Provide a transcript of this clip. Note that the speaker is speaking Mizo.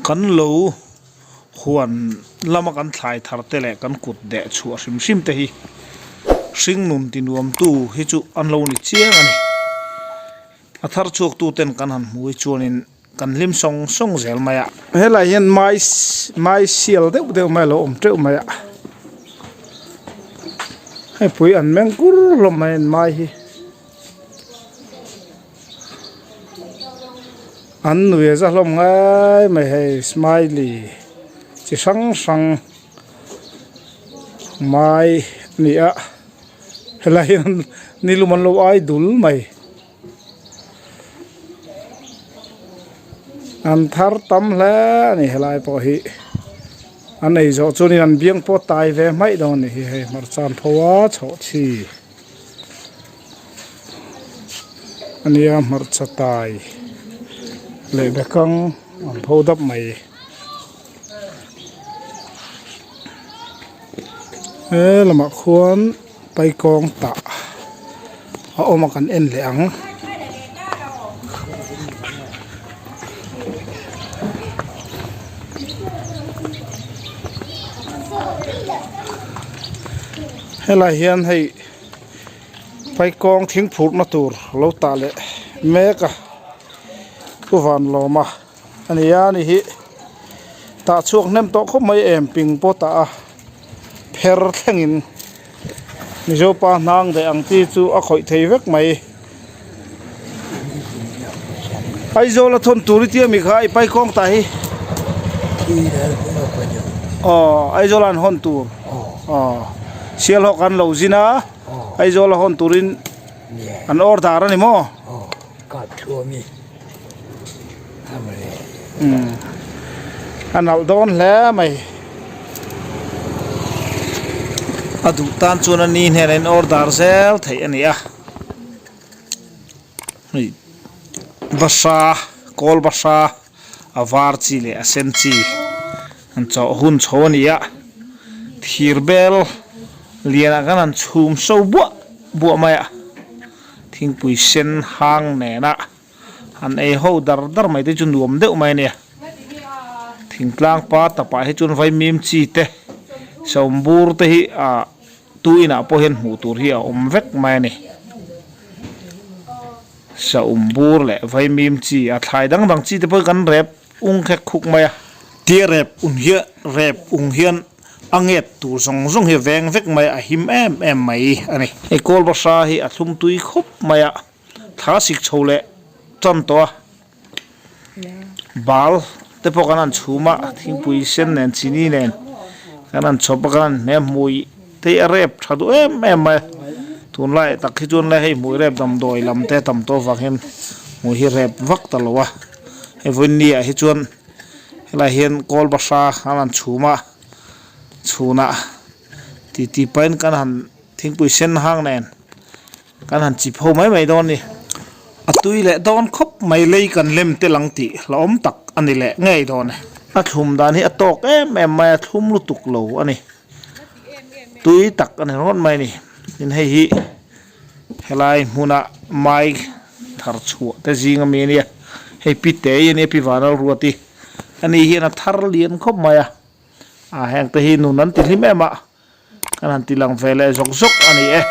Kan lo huan lama kan thlai thar te leh kan kut deh chhuah hrim hrim te hi hringnun ti nuamtu hi chu an lo ni chiang a ni. A thar chhuak tu ten kan han hmu hi chuanin kan hlim sawng sawng zel mai a. Helai hian mai mai sial deuh deuh mai a lo awm teuh mai a. Hei pui an meng kur hlawm mai an mai hi. An nui a za hlawm ngai mai hei smiley chi hrang hrang mai a ni a. Helai hian nilum an lo ai dul mai. An thar tam hle a ni helai pawh hi. An ei zawh chuanin an biang pawh tai ve hmaih dawn a ni hi hei hmarcha an pho a chhoh chi a nia hmarcha tai leh bekang an pho dap mai. He lamah khuan paikawng tah a awm a kan en leh ang. Helai hian hei paikawng thing phurhna tur lo tah leh mek a pu Vanlawma. A ni a ni hi tah chhuak hnem tawh khawp mai em ping pawh tah a pher thlengin mizo pa hnang daih ang chi chu a khawih thei vek mai Aizawl a thawn tur i tia mi kha i pai kawng tah hi aw Aizawl ah an hawn tur aw Sialhawk an lo zin a Aizawl a hawn turin an order a ni maw. A nalh dawn hle mai a duh tan chuan a ni hnenah in order zel theih a ni a hei bahra kawl bahra a var chi leh a sen chi an chawh hun chho a ni a thir bel lianah khan an chhum so buah buah mai a. Thingpui sen hang nena han ei ho dar dar mai te chu nuam deuh mai a nia. Thingtlang pa tapah hi chuan vaimim chi te sawmbur te hi ah tu inah pawh hian hmuh tur hi a awm vek mai a ni. Sawmbur leh vaimim chi a thlai dang dang chi te pawh hi kan rep ung khek khuk mai a. Tia rep ung hian rep ung hian. A nget tur zawng zawng hi a veng vek mai a, a him em em mai a ni. Hei kawl bahra hi a thlum tui khawp mai a, thla sik chho leh tan tawh a, bal te pawh kan han chhum a, thingpui sen nen chini nen kan han chhawp a, kan han hne hmui te hi a rep tha duh em em mai a, tunlai tak hi chuan hei hmui rep damdawi lam te tam tawh avang hian hmui hi rep vak ta lo a, hei vawiin ah hi chuan. Helai hian kawl bahra an han chhum a chhunah titi pahin kan han thingpui sen hang nen kan han chip ho mai mai dawn a ni. A tui leh dawn khawp mai lei kan lem tel ang tih hlauhawm tak a ni leh ngei dawn e. A thlum dan hi a tawk em em mai a thlum lutuk lo a ni. Tui tak a ni ringawt mai a ni. Tin hei hi Helai hmuna mai thar chhuah te zing ami ania hei pi tei ania pi vanal ruati ani hian a thar lian khawp mai a ah heng te hi nun an ti hlim em a kan han ti lang ve leh zawk zawk ani e.